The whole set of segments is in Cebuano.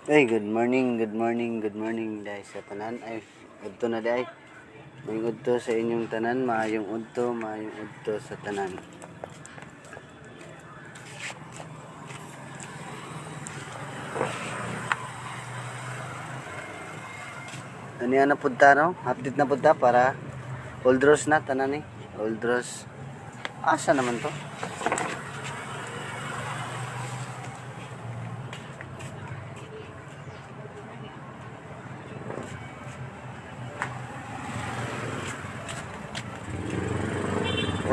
Ay, good morning, good morning, good morning dahil sa tanan. Ay, udto na dahil. May udto sa inyong tanan, maayong udto sa tanan. Ano yan na punta, no? Update na punta para old rose na, tanan eh. Old rose. Asa naman to?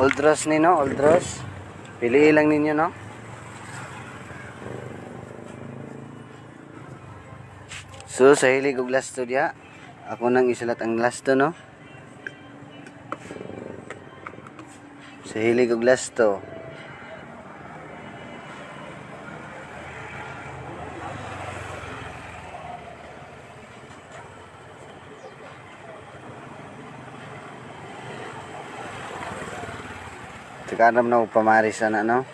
Old rose ni, no? Old rose. Piliin lang ninyo, no? So, sa hilig og lasto diha, ako nang isulat ang lasto, no? Sa hilig og lasto. Tikaram na og pamaris ana, no?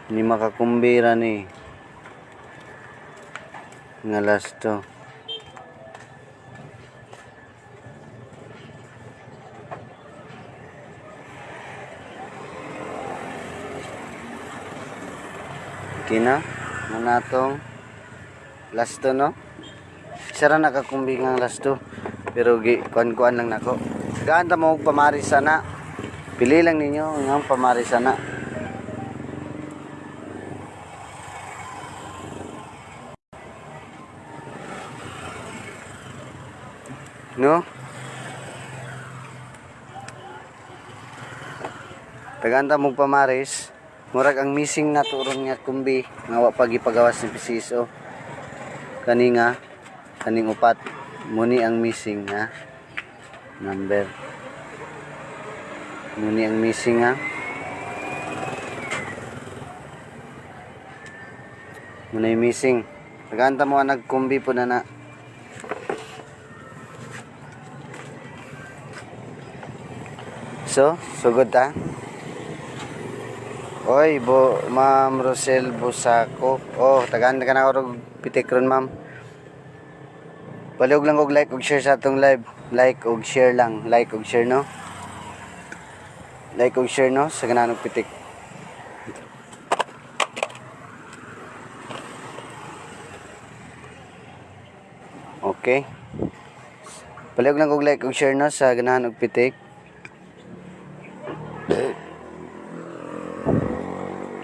Ni makakumbira ni nga lasto. Okay na, muna atong lasto, no? Isa ra nakakumbi nga lasto, pero gi kuan-kuan lang nako. Gaan ta mo og pamaris ana. Pili lang ninyo ang pamaris ana. No? Tagaan ta mong pamaris. Murag ang missing na turon nga kumbi nga wa pa gipagawas ni PCSO. Kani nga kaning upat muni ang missing ha. Number. Muni ang missing ha. Muna yung missing. Tagaan ta mo ang nagkumbi po na na. So, sugod ta. Oy, bo, Ma'am Rosel Busako. Oh, tagaan ka na og pitik ron, ma'am. Palihog lang og like og share sa atong live. Like og share lang. Like og share, no? Like og share, no? Sa ganahan og pitik. Okay. Palihog lang og like og share, no? Sa ganahan og pitik.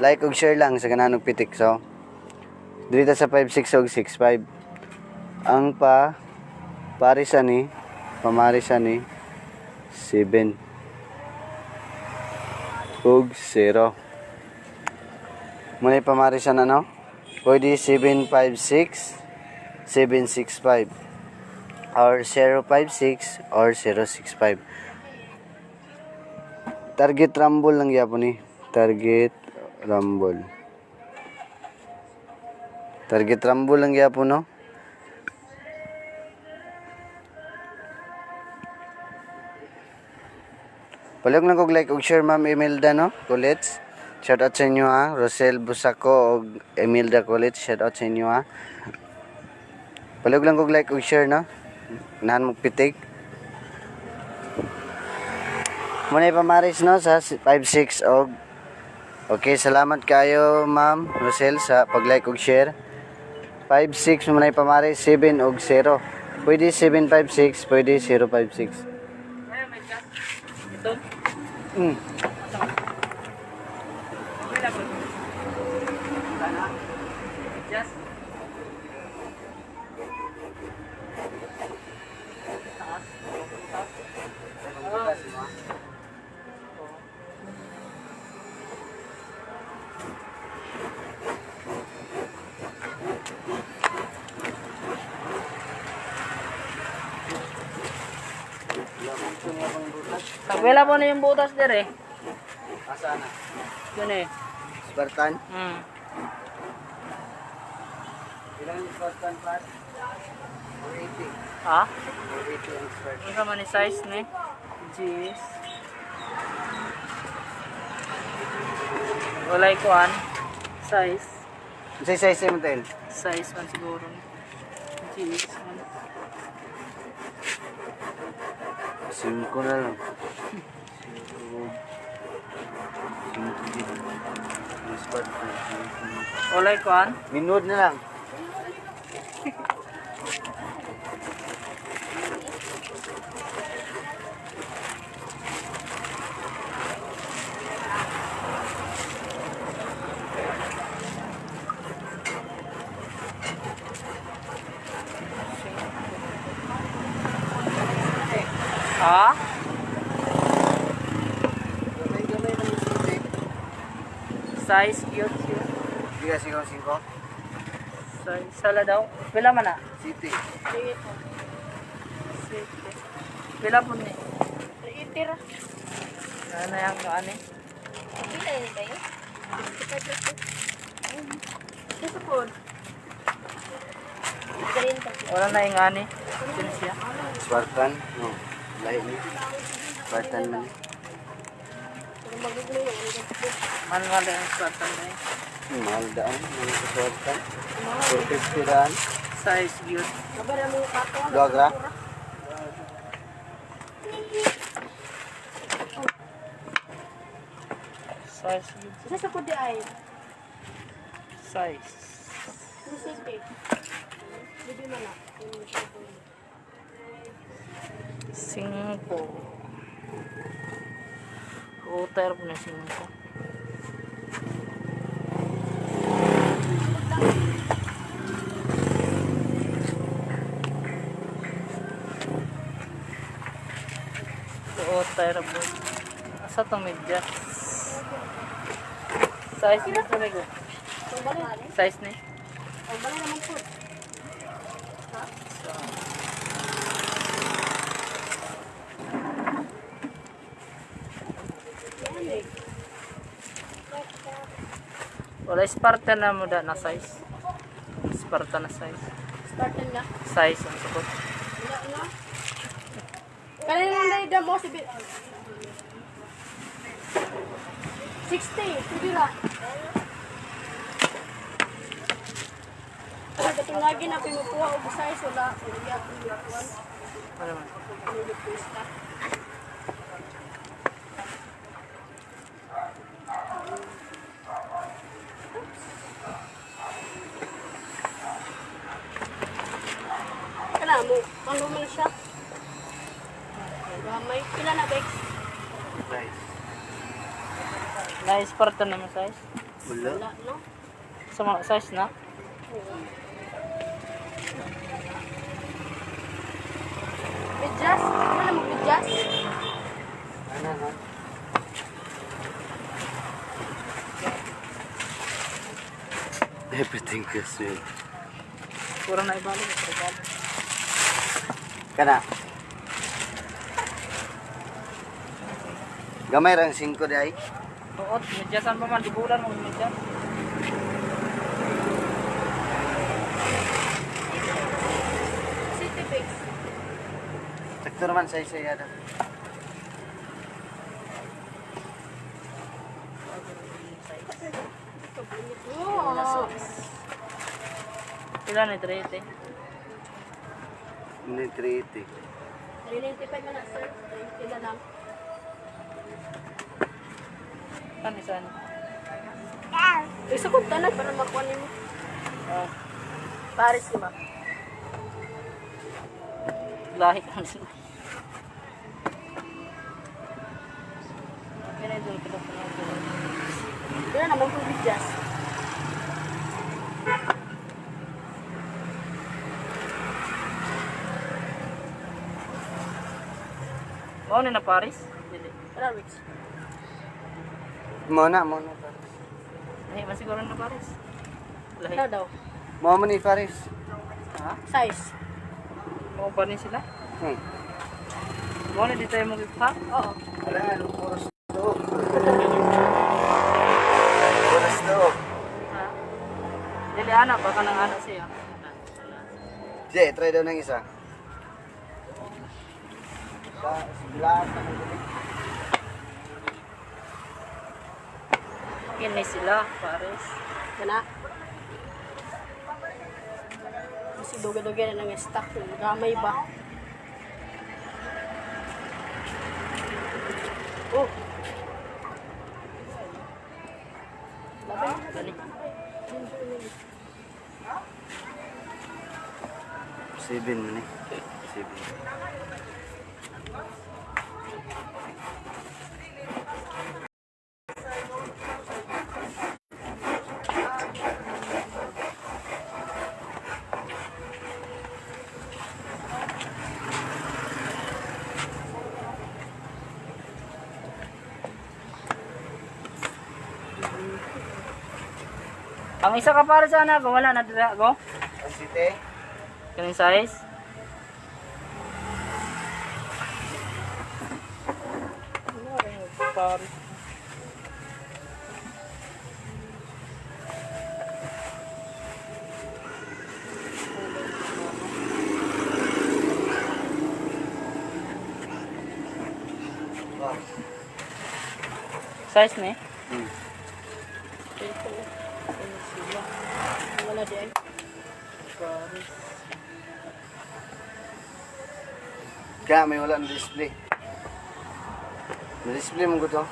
Like og share lang sa ganahan og pitik. So, dito sa 5-6 og 6-5. Ang pa pares ani, pamaris ani 7 ug 0. Muna pamaris ana, no? Pwede 756, 765 or 056 or 065. Target rumble lang gyapon ni. Target rumble. Target rumble lang gyapon, no? Palihog lang kog like og share, Ma'am Imelda, no? College. Shout out sa inyo ha. Rosel Busako og Imelda College. Shout out sa inyo ha. Palihog lang kog like og share, no? Nahan mo pitik. Muna pamaris, no, sa 5-6 og. Okay, salamat kayo, Ma'am Rosel, sa pag-like og share. 5-6 muna pamaris, 7 og 0. Pwede 756, pwede 056. Ito? Just. Taas. Taas. Wala po na yung butas dire. Asa na? Yun eh. Spartan? Ilang Spartan pa? 480. Ha? 480 ang Spartan. Ano man ni size ni? Jeez. Walay kuan. Size. Unsay size mo tel? Size man siguro ni. GX man. 5 na lang. 5. 5 dito. Ang Spartan. Walay kuan. Minod na lang. Ha? Gamay-gamay lang yung city. Size cute cute. Hindi ka sigaw 5? Size sala daw. Pila man na? City. Sige po. Sige. Pila po ni? 380 ra. Ano yung kuan eh? Pila yun kayo? 65 ra po. Ito po. Wala na yung ani. Siya. Spartan? No. Lahi ni. Spartan man. Man wala yung Spartan na eh. Mahal daan. Mahal sa Spartan. 450 daan. Size cute. Duag ra? Size cute. Isa sa kudi ay. Size. City. Bibi man na. 5. Utay po na 5. Utay ra po. Asa tong medyas? Size ni sabi ko. Size ni. Ang balay naman po. Wala Spartan na mo da na size. Spartan na size. Spartan na. Size ang sukot. Wala na. Kanina lang dahil damo si 60, pwede ra. Katong lagi na pinukuha og size wala wala akong gikuan. Ano man? Request. Kana mo, ano man siya? Gamay. Pila na, Bex? Size. Na Spartan na mo size? Wala. Wala, no? Sa mga size na? Medyas? Wala mo medyas? Ano na? Everything is sweet. Kurang na ibalik. Ibalik. Kana. Gamay rang 5 di ay. Tuot, medyasan pa man, dibulan mo medyas. City Bex. Sakto naman sa isa yada. Oo. Pila na 380? Hindi 380. 395 man na, sir. 380 na lang. Ano saan? Isa kong tanan para makuha nimo. Ah, Paris, di ba? Lahi ka sila. Pila yung pila pila pila. Pila naman kung medyas. Mao ni na Paris? Dili. Tara, Bex. Mo na, mo na Paris. Lahi man siguro na Paris. Lahi. Tara daw. Mo man ni Paris. Ha? Size. Mao pa ni sila? Mao ni dito yung mag-ipa? Oo. Wala, ano, puros do. Puros do. Ha? Dili ana baka nang ana siya. Jay, try daw ng isa. Sa lahat ng galing. Kini sila, pares. Kana. Kasi duga-duga na ng stock. Gamay ba? Oh. Laban. Gani. 7 man eh. 7. Ang isa ka pares ana go, wala na dira go. Ang site? Kaning size? Wala rin pares. Oh. Size ni? Hmm. Ito. Ano sila? Wala di ay. Pares. Kaya may wala na display. Na display mo ko to.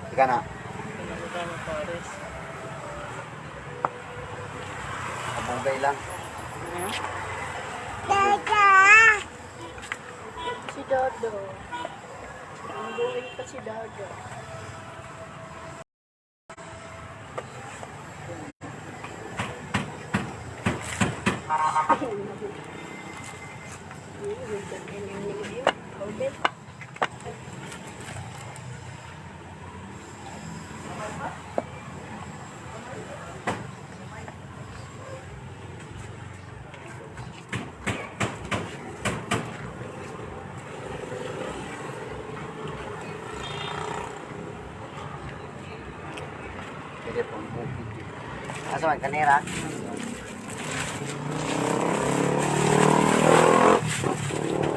Teka na. Pinagda mo pares. Abugay lang. Hmm? Si Dodo. Ang buhay pa si Dodo. Pwede pang bukid. Asa man kanira?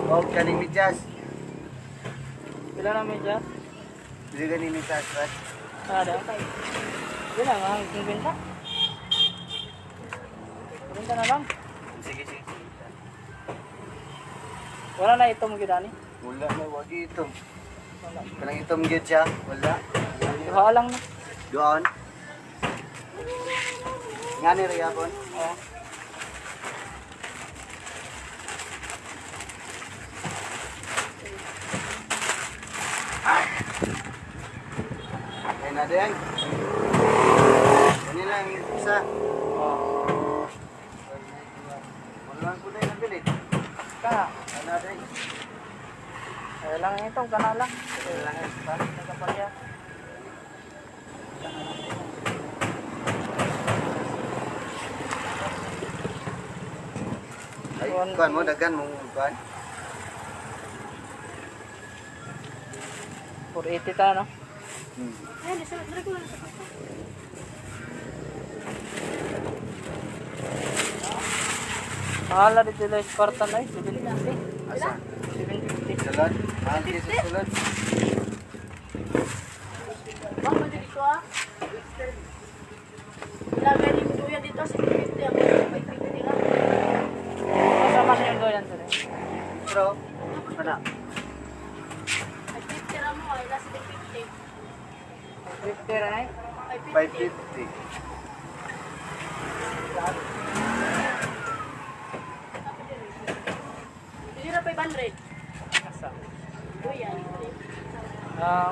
Og kaning medyas. Pila na medyas? Dili ganing medyas, right? Ada. Pila nga ang benta? Benta na lang. Sige, sige. Wala na itong gyud ani. Wala na, wagi ito. Wala. Kanang itom gyud siya, wala. Duha lang na. Doon. Nga ni Riyabon? Oo. Ay na din. Kani lang isa. Oo. Wala lang ko na yung nabilit. Ka. Ano din? Ay lang ito, kana lang. Wala lang isa. Nagapalya. Ay, kuan mo, dagan mo, kuan. 480 ta no. Ay, nasa dali ko na sa kwarto. Mahal na dito yung Spartan ay 750. Asa? 750. Sulod? Mahal kayo sa sulod. Ba, man dito ah. Lagay ni Kuya dito sa 50 ako. 550 lang. Kasama siya yung doyan sir. Pero, wala. 550 ra mo ay nasa 750. 50 ra ay. 550. 550. Dili ra 500. Asa? Kuya. Ah,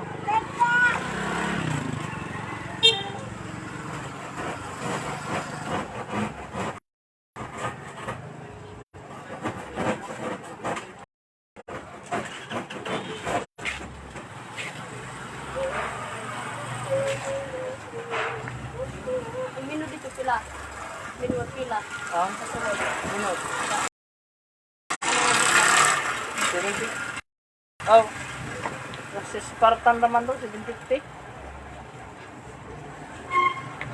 Ang menu dito pila. Menu pila. ah, Sa sulod. minute. 70. Oh. Kasi Spartan naman to, 750.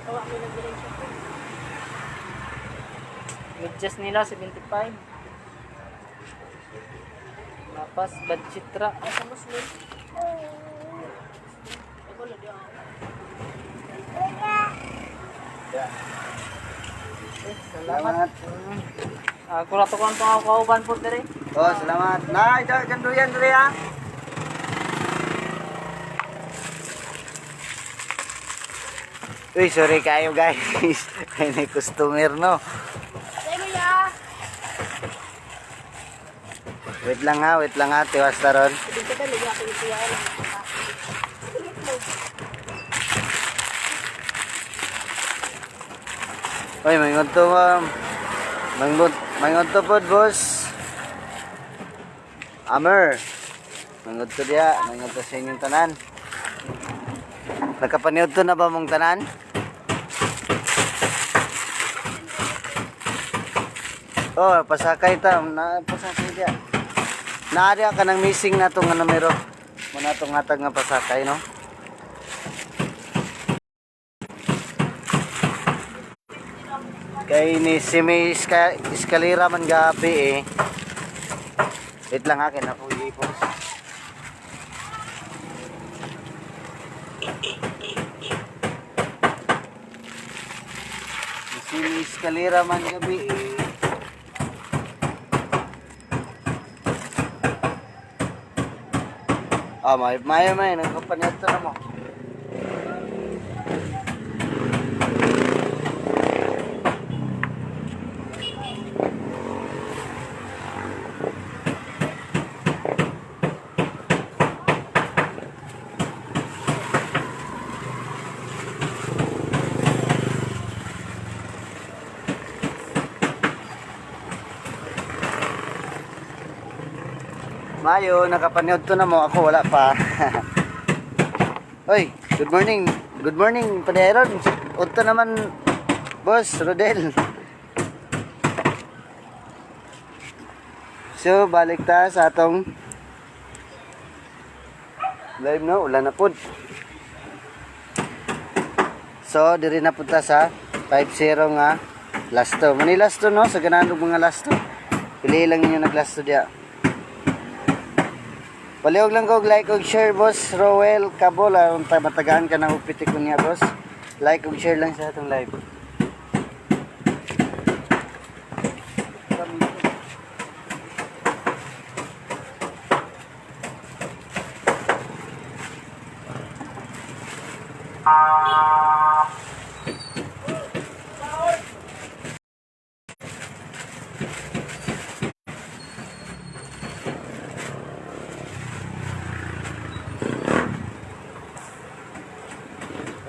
Tawa mo nang dili siya. Medyas nila, 75. Lapas, budget ra. Ay, sa Muslim. Ako lang. Salamat. Ah, kula to kon pa kauban po diri. Oh, salamat. Na, ito ganduyan diri ha. Uy, sorry kayo guys. Ay, may customer no. Kuya. Wait lang ha, tiwas taron. Uy, may ngunto ma'am. May ngunto po, boss. Amer. May ngunto diya, may ngunto sa inyong tanan. Nakapaniod to na ba mong tanan? Oh, pasakay ta, na pasakay diya. Naari ka ng missing na itong numero. Muna itong hatag nga pasakay, no? Kay ni si may eskalera man gabi eh. Wait lang akin ako i-post. Si may eskalera man gabi eh. Ah, may may may nagkapanyato na mo. Mayo, nakapanood to na mo. Ako wala pa. Oy, good morning. Good morning, Paderon. Unto naman, boss, Rodel. So, balik ta sa atong live no, ulan na pud. So, diri na punta sa 5-0 nga lasto. Mani lasto no, sa ganahan og mga lasto. Pili lang ninyo naglasto diya. Palihog lang ko og like og share boss Roel Cabol aron ta matagaan ka ng upiti ko niya boss. Like og share lang sa atong live.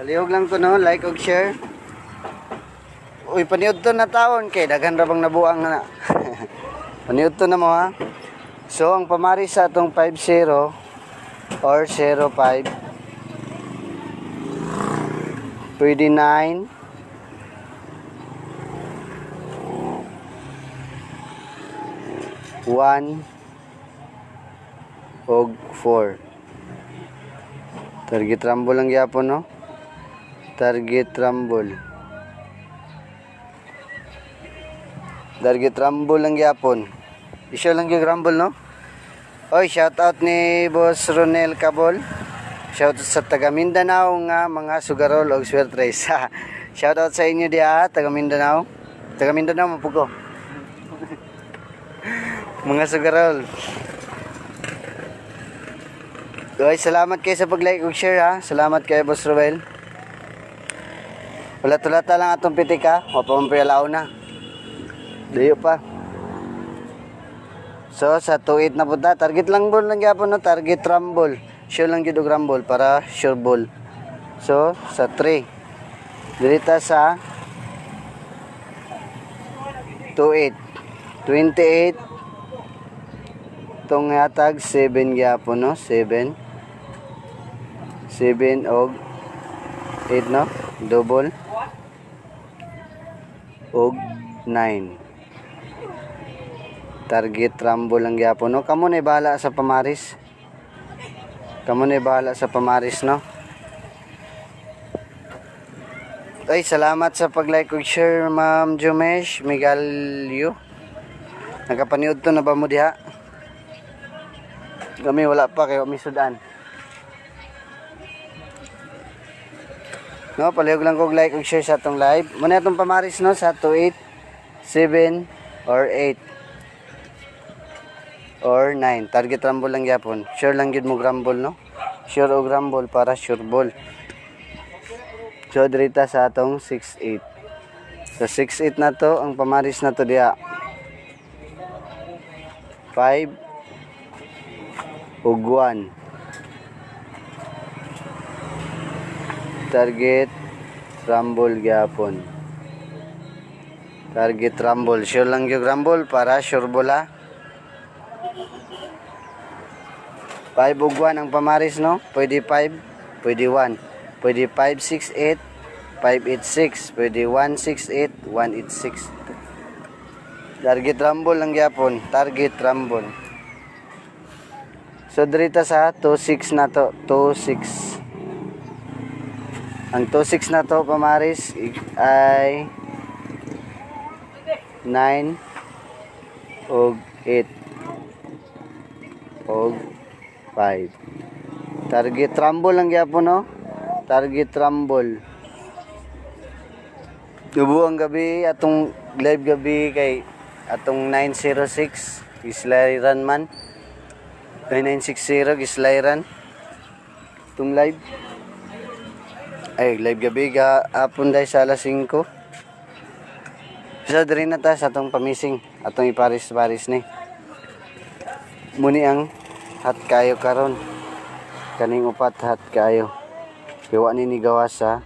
Palihog lang ko no, like og share. Uy, paniud to na taon kay daghan ra bang nabuang na. Paniud to na mo ha. So ang pamari sa atong 50 or 05 pwede 9 1 og 4. Target rumble lang gyapon no. Target rumble. Target rumble lang gyapon. Isyo lang yung rumble no. Oy, shout out ni Boss Ronel Cabol. Shout out sa taga Mindanao nga mga sugarol og swertres. Shout out sa inyo diha taga Mindanao. Taga Mindanao mapugo. Mga sugarol. Guys, salamat kayo sa pag-like ug share ha. Salamat kayo Boss Ruel. Wala tulata lang atong pitik ha. Mapampiyalaw na. Dayo pa. So sa 2.8 na punta, target lang ball lang gyapon no, target rumble. Sure lang gyud og rumble para sure ball. So sa 3. Dirita sa 2.8. 28 tong hatag 7 gyapon no, 7. 7 og 8 no, double og 9. Target rumble lang gyapon no. Kamo na bahala sa pamaris. Kamo na bahala sa pamaris no. Ay, salamat sa pag-like ug share, Ma'am Jumesh Migalyo. Nakapaniud to na ba mo diha? Kami wala pa kayo mi sudan. No, palihog lang kog like ug share sa atong live. Muna atong pamaris, no, sa 28, 7 or 8 or 9. Target rumble lang gyapon. Sure lang gyud mo rumble, no? Sure og rumble para sure ball. So dirita sa atong 68. Sa 68 na to, ang pamaris na to diha. 5 ug 1. Target rumble gyapon. Target rumble. Sure lang yung rumble para sure bola. 5 ug 1 ang pamaris, no? Pwede 5, pwede 1. Pwede 5, 6, 8, 5, 8, 6. Pwede 1, 6, 8, 1, 8, 6. Target rumble lang gyapon. Target rumble. So, dirita sa 2, 6 na to. 2, 6. Ang 2, 6 na to, pamaris, ay 9 og 8 og 5. Target rumble lang gyapon, no? Target rumble. Dubo ang gabi atong live gabi kay atong 906 gislayran man. 9960 gislayran. Itong live. Ay, live gabi ga hapon dahil sa alas 5. So, diri na ta sa atong pamising, atong iparis-paris ni. Muni ang hat kayo karon. Kaning upat hat kayo. Kiwa ni gawas sa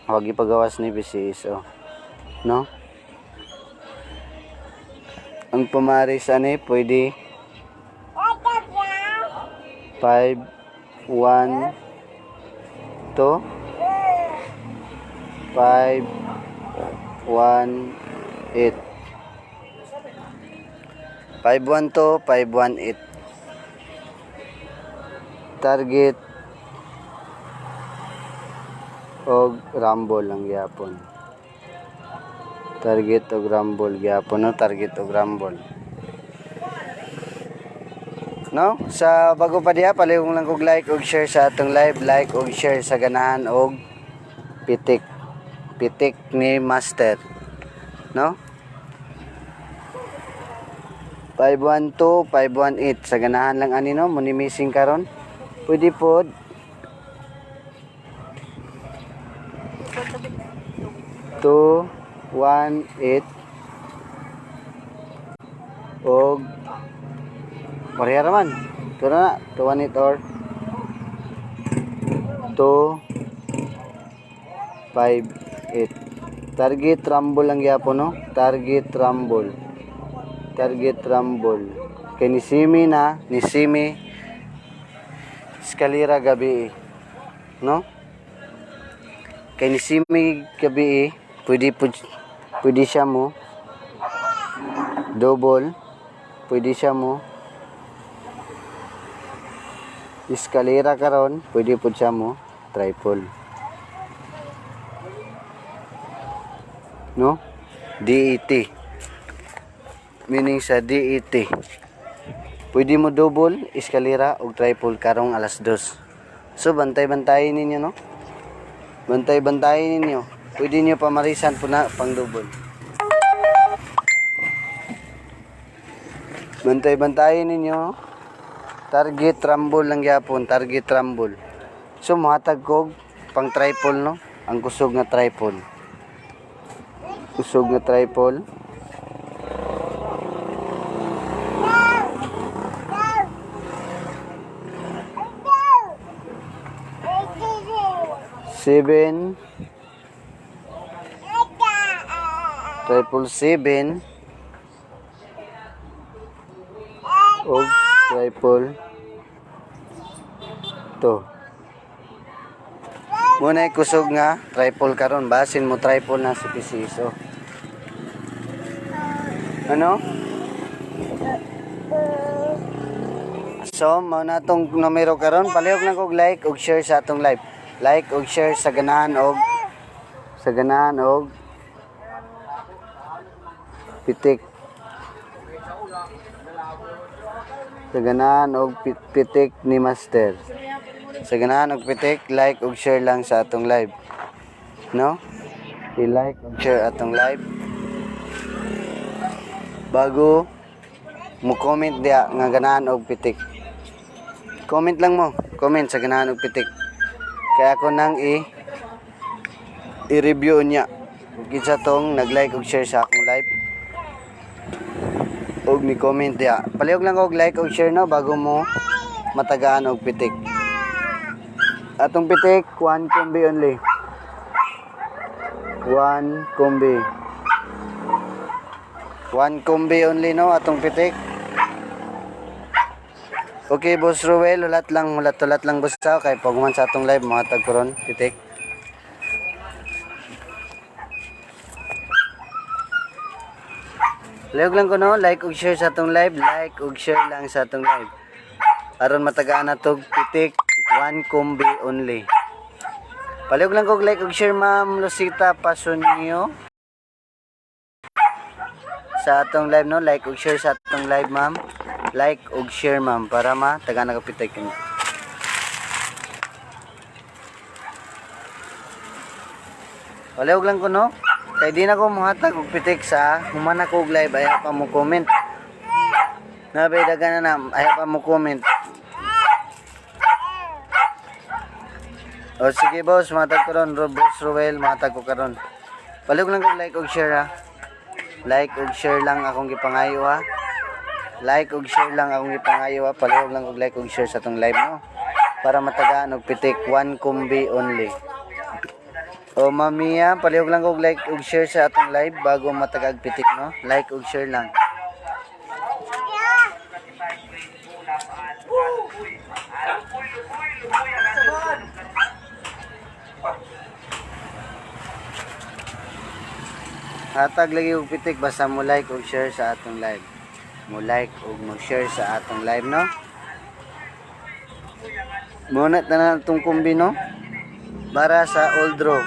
wag ipagawas ni PCSO. No? Ang pamaris ani pwede 5 1 2 5 1 8 5 1 2 5 1 8. Target og rumble lang gyapon. Target og rumble gyapon, no? Target og rumble. No? Sa bago pa diha, palihog lang kog like og share sa atong live, like og share sa ganahan og pitik. Pitik ni Master. No? 512, 518 sa ganahan lang ani, no, muni missing karon. Pwede pod 2 1 8 og pareha raman. Ito na 2 1 8 or 2 5 8. Target rumble lang gyapon, no? Target rumble. Target rumble. Kay ni Simi na, ni Simi Escalera gabi, no? Kay ni Simi gabi, pwede pwede siya mo double, pwede siya mo eskalera karon, pwede pud siya mo triple. No? DET. Meaning sa DET. Pwede mo double, eskalera og triple karong alas 2. So bantay-bantayin ninyo, no? Bantay-bantayin ninyo. Pwede niyo pamarisan po na pang double. Bantay-bantayin ninyo. Target rumble lang gyapon, target rumble. So mohatag kog pang triple, no? Ang kusog nga triple. Kusog nga triple. 7 triple 7 og triple 2. Muna kusog nga triple karon, basin mo triple na si Pisiso. Ano? So, mao na tong numero karon. Palihog lang kog like og share sa atong live. Like og share sa ganahan og pitik. Sa ganahan og pitik ni Master. Sa ganahan og pitik, like ug share lang sa atong live. No? I-like ug share atong live. Bago mo comment diya nga ganahan og pitik. Comment lang mo. Comment sa ganahan og pitik. Kaya ako nang i-review niya. Ug kinsa tong nag-like ug share sa akong live og mi comment diya. Palihog lang og like ug share, no, bago mo matagaan og pitik. Atong pitik, one kombi only. One kombi. One kombi only, no, atong pitik. Okay, Boss Ruel, ulat lang, ulat-ulat lang, boss, ha, kay pag human sa atong live mga tag karon pitik. Lihog lang ko, no, like ug share sa atong live, like ug share lang sa atong live. Aron matagaan na tog pitik, one kombi only. Palihog lang kog like ug share, Ma'am Lucita Pasonio. Sa atong live, no, like ug share sa atong live, ma'am. Like ug share, ma'am, para matagaan na ka pitik niyo. Palihog lang ko, no. Kay di na ko muhatag og pitik sa human ako og live ayaw pa mo comment. Nabay dagan na na ayaw pa mo comment. O sige boss, matag ko ron, Boss Ruel, matag ko karon. Palihog lang kog like og share ha. Like og share lang akong gipangayo ha. Like og share lang akong gipangayo ha. Palihog lang og like og share sa atong live, no. Para matagaan og pitik, one kombi only. O mamiya, palihog lang og like og share sa atong live bago matagag pitik, no. Like og share lang. Hatag lagi og pitik basta mo like og share sa atong live. Mo like og mo share sa atong live, no. Muna tanan atong kombi, no. Para sa old draw.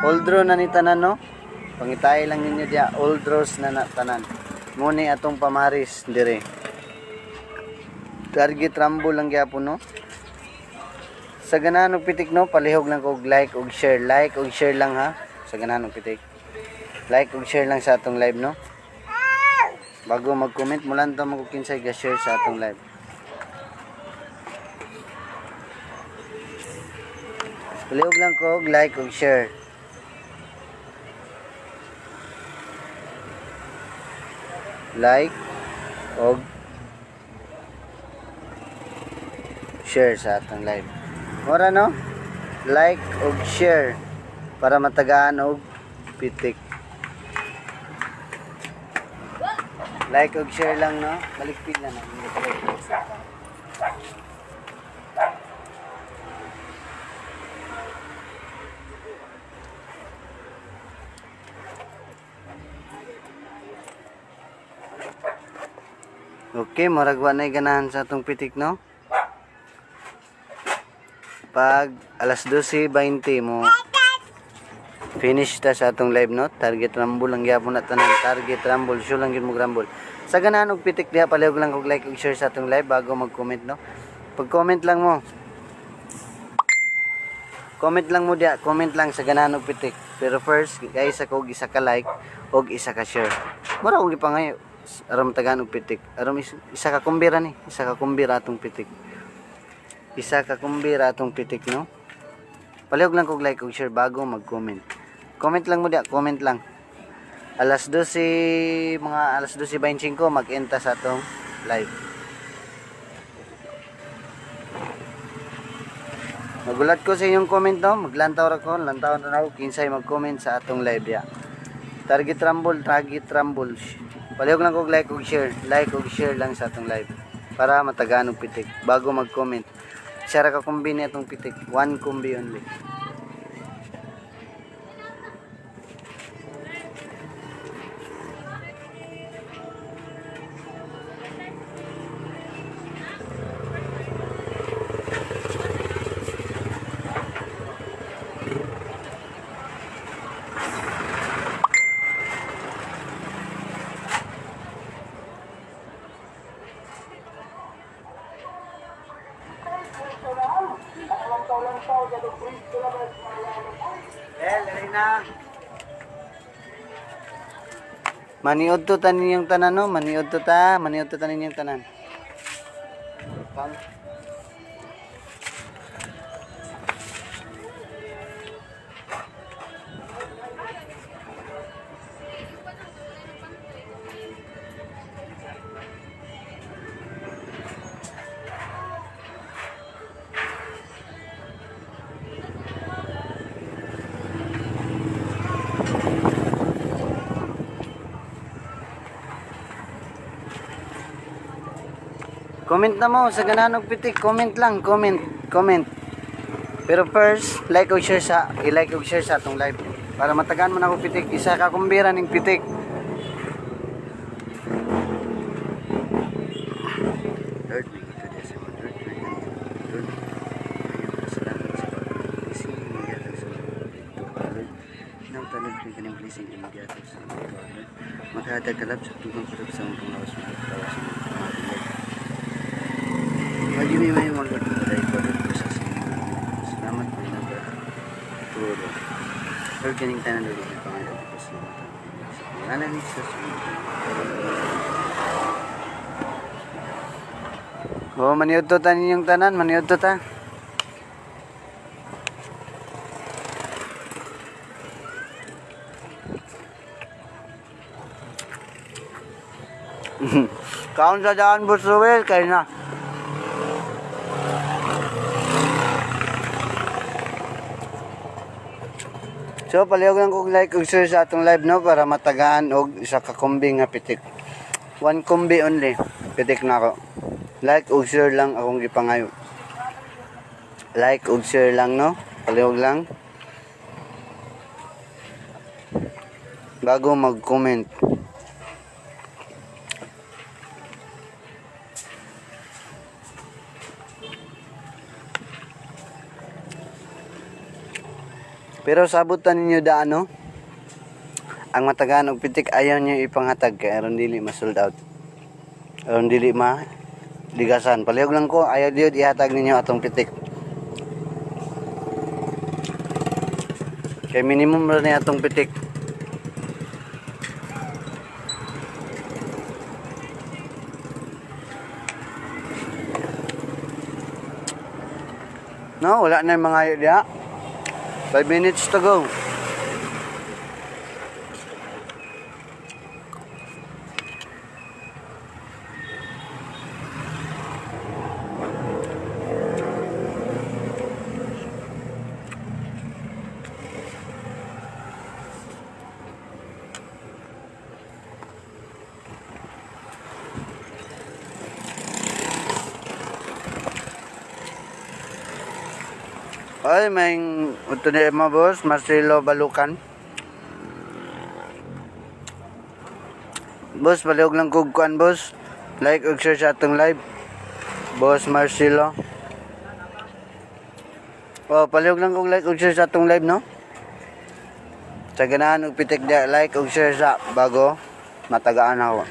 Old draw na ni tanan, no. Pangitay lang ninyo diya, old draws na na tanan. Muni atong pamaris dire. Target rumble lang gyapon, no. Sa ganahan og pitik, no, palihog lang og like og share, like og share lang ha. Sa ganahan og pitik. Like og share lang sa atong live, no. Bago mag-comment, mulantaw mo kung kinsay ga-share sa atong live. Palihog lang ko og like og share. Like og share sa atong live. Mora, no? Like og share para matagaan og pitik. Like og share lang, no? Balik pila na. Okay, murag wa na'y ganahan sa atong pitik, no? Pag alas 12:20 mo finish ta sa atong live, no? Target rumble lang gyapon na tanan, target rumble, sure lang gyud mo rumble. Sa ganahan og pitik diha, palihog lang og like ug share sa atong live bago mag-comment, no? Pag-comment lang mo. Comment lang mo diha, comment lang sa ganahan og pitik. Pero first, guys, ako og isa ka like og isa ka share. Mura akong gipangayo aron tagaan og pitik. Aron isa ka kumbira ni, isa ka kumbira atong pitik. Isa ka kumbira atong pitik, no? Palihog lang kog like ug share bago mag-comment. Comment lang mo diha, comment lang. Alas 12, mga alas 12:25 mag-enta sa atong live. Magulat ko sa inyong comment, no? Maglantaw ra ko, lantaw na ako kinsay mag-comment sa atong live diha. Target rumble, target rumble. Palihog lang kog like ug share, like ug share lang sa atong live para matagaan og pitik bago mag-comment. Isa ra ka kombi ni atong pitik, one kombi only. El, na. Maniod to tanin yung tanan, no? Maniod to ta. Maniod to tanin yung tanan. Pam. Comment na mo sa ganahan og pitik. Comment lang, comment, comment. Pero first, like og share sa, i-like og share sa atong live para matagaan mo na ako pitik. Isa ka kumbira ning pitik. Lord, may ito dyan sa mga Lord, Lord, Lord, ayun, salamat sa pag-blessing ng gatag sa mga ito, Lord. Nang talod ko kaning blessing ng gatag sa mga ito, Lord. Maghatag kalab sa tugang kurap sa mga pangawas mga tawa sa mga pangawas, Lord. Lagi may may mga Lord, Lord, Lord, Lord, sa salamat po ng turo. Lord, kaning tanan, Lord, ang pangalan ko sa mga sa pangalan ni Jesus. Oh, maniud to tanin yung tanan, maniud to ta. Kaon sa daan, Boss Ruel, kay na. So, palihog lang kog like ug share sa atong live, no, para matagaan og isa ka kombi nga pitik. One kombi only. Pitik na ako. Like ug share lang akong gipangayo. Like ug share lang, no. Palihog lang. Bago mag-comment. Pero sabutan ninyo daan, no? Ang matagaan og pitik ayaw niyo ipanghatag kay aron dili ma-sold out. Aron dili ma ligasan. Palihog lang ko, ayaw diod ihatag ninyo atong pitik. Kay minimum ra ni atong pitik. No, wala na yung mga ayo diha. 5 minutes to go. Ay, may ito ni mo, boss, Marcelo Balukan. Boss, palihog lang kog kuan, boss. Like ug share sa atong live. Boss Marcelo. Oh, palihog lang kog like ug share sa atong live, no? Sa ganahan og pitik dia, like ug share sa bago matagaan ako.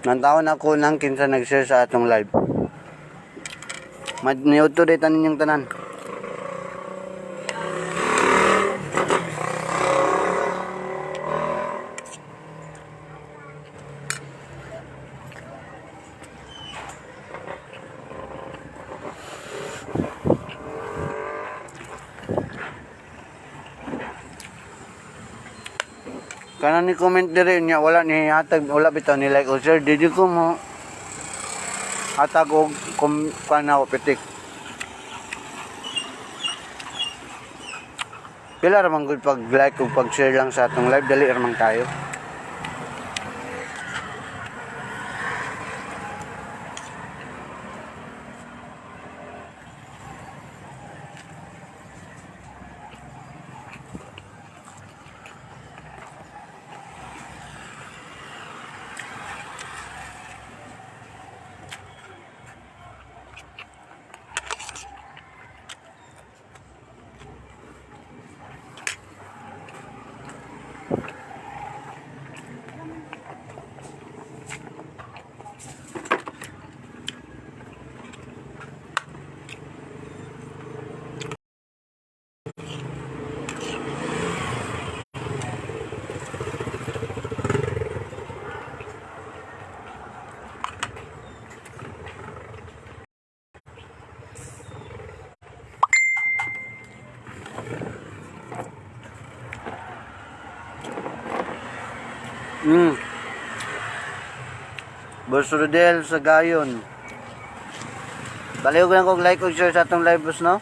Nantawon ako nang kinsa nag-share sa atong live. Maniudto day tanin yung tanan. Kana ni comment dire niya wala ni hatag, wala bitaw ni like o share, dili ko mo hatag og kum kana ako pitik. Pila ra man gud pag like ug pag share lang sa atong live, dali ra man kayo. Boss Rodel sa Gayon. Baliw ko lang kog like og share sa atong live, boss, no?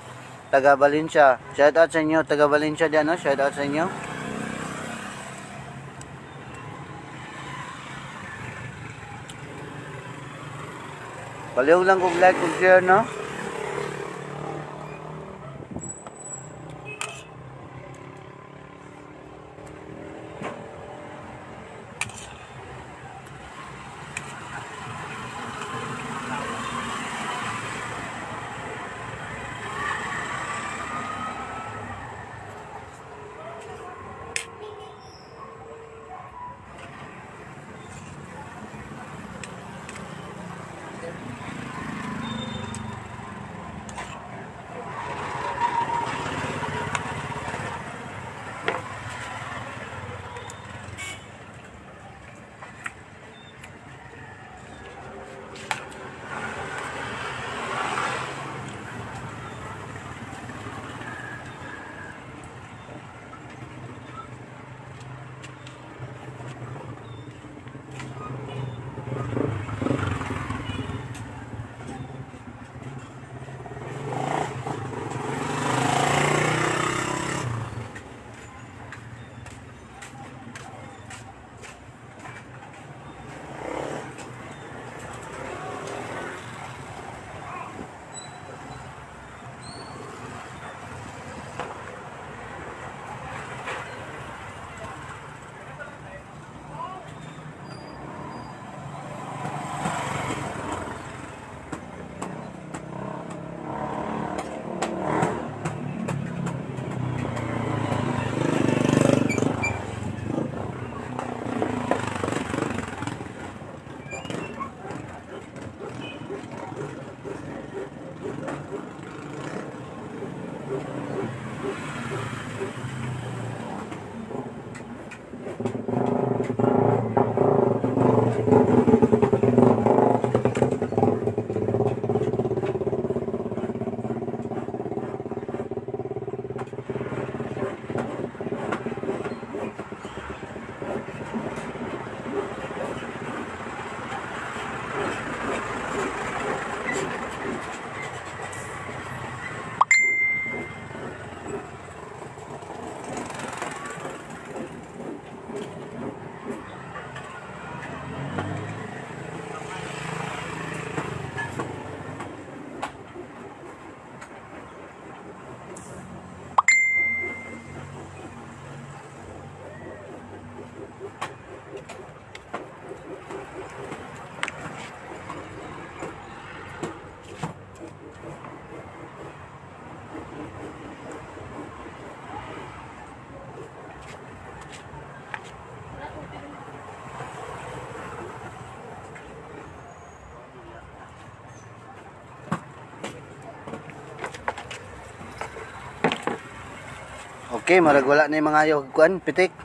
Taga Valencia. Shout out sa inyo, taga Valencia diyan, no? Shout out sa inyo. Baliw lang kog like og share, no? Okay, marag wala na yung mga ayaw kuan, pitik.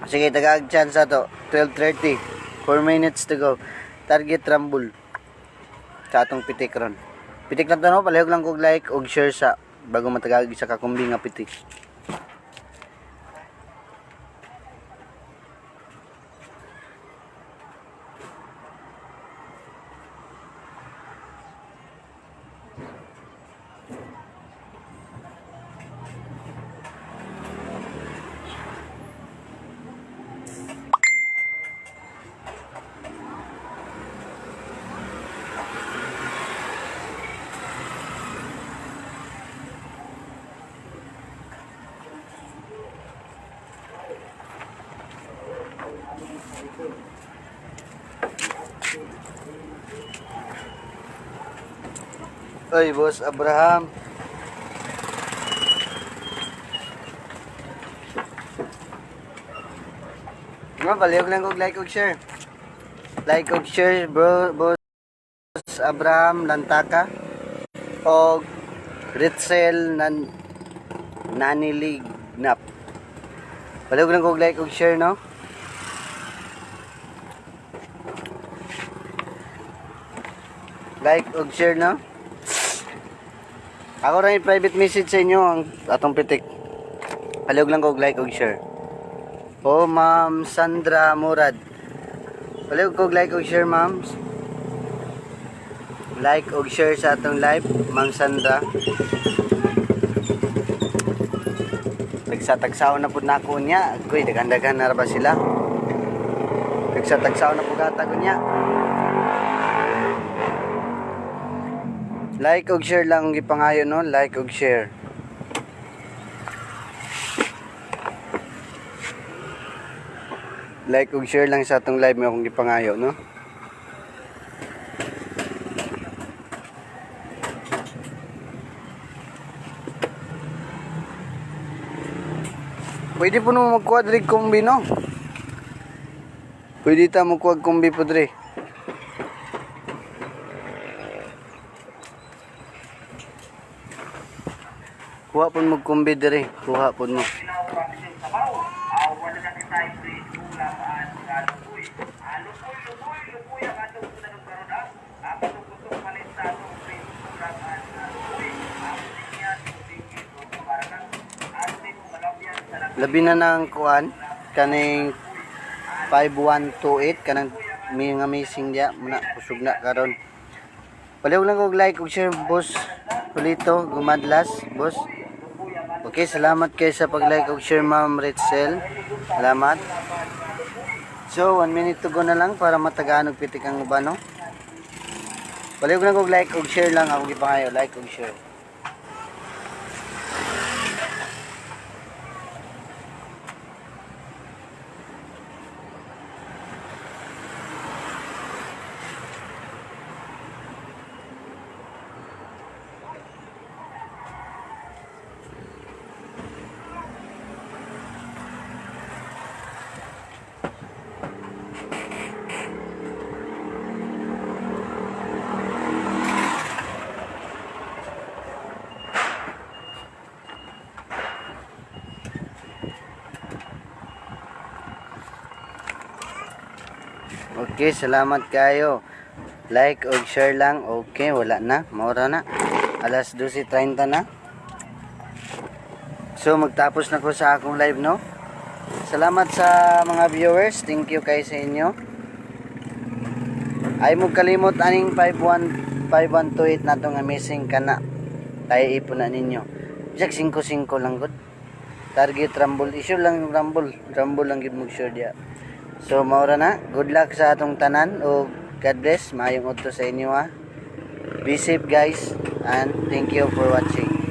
Sige, tagaag chance ato. 12:30. 4 minutes to go. Target rumble. Sa atong pitik ron. Pitik lang to, no? Palihog lang kog like og share sa bago matagag sa kakumbi nga pitik. Oy, Boss Abraham. Nga, palihog lang kog like og share. Like og share, bro, Boss Abraham Lantaka og Ritzel Nan Nanilignap. Palihog lang kog like og share, no? Like og share, no? Ako rin private message sa inyo ang atong pitik. Palihog lang kog like og share. O Ma'am Sandra Murad. Palihog kog like og share, ma'am. Like og share sa atong live, Ma'am Sandra. Tagsa-tagsaon na pud nako niya. Kuy, daghan-daghan na ra ba sila? Tagsa-tagsaon na pud ata ko niya. Like og share lang ang gipangayo, no? Like og share. Like og share lang sa atong live mo akong gipangayo, no? Pwede po naman magkuha diri kombi, no? Pwede ta magkuha kombi po diri. Kuha po mo kombi diri, kuha po mo. Labi na ng kuan kaning 5128 kanang may nga missing dia muna kusog na karon. Palihog lang og like ug share, boss Pulito Gumadlas, boss. Okay, salamat kay sa pag-like ug share, Ma'am Ritzel. Salamat. So, 1 minute to go na lang para matagaan og pitik ang uban, no? Palihog lang og like ug share lang ako gipangayo, like ug share. Okay, salamat kayo. Like og share lang. Okay, wala na. Maura na. Alas 12:30 na. So, magtapos na ko sa akong live, no? Salamat sa mga viewers. Thank you kay sa inyo. Ay mo kalimot aning 5128 na tong amazing kana. Tayo ipon na ninyo. Jack 5-5 lang gud. Target rumble. Issue lang yung rumble. Rumble lang gid mo sure dia. So maura na. Good luck sa atong tanan o God bless. Maayong udto sa inyo, ha. Be safe, guys, and thank you for watching.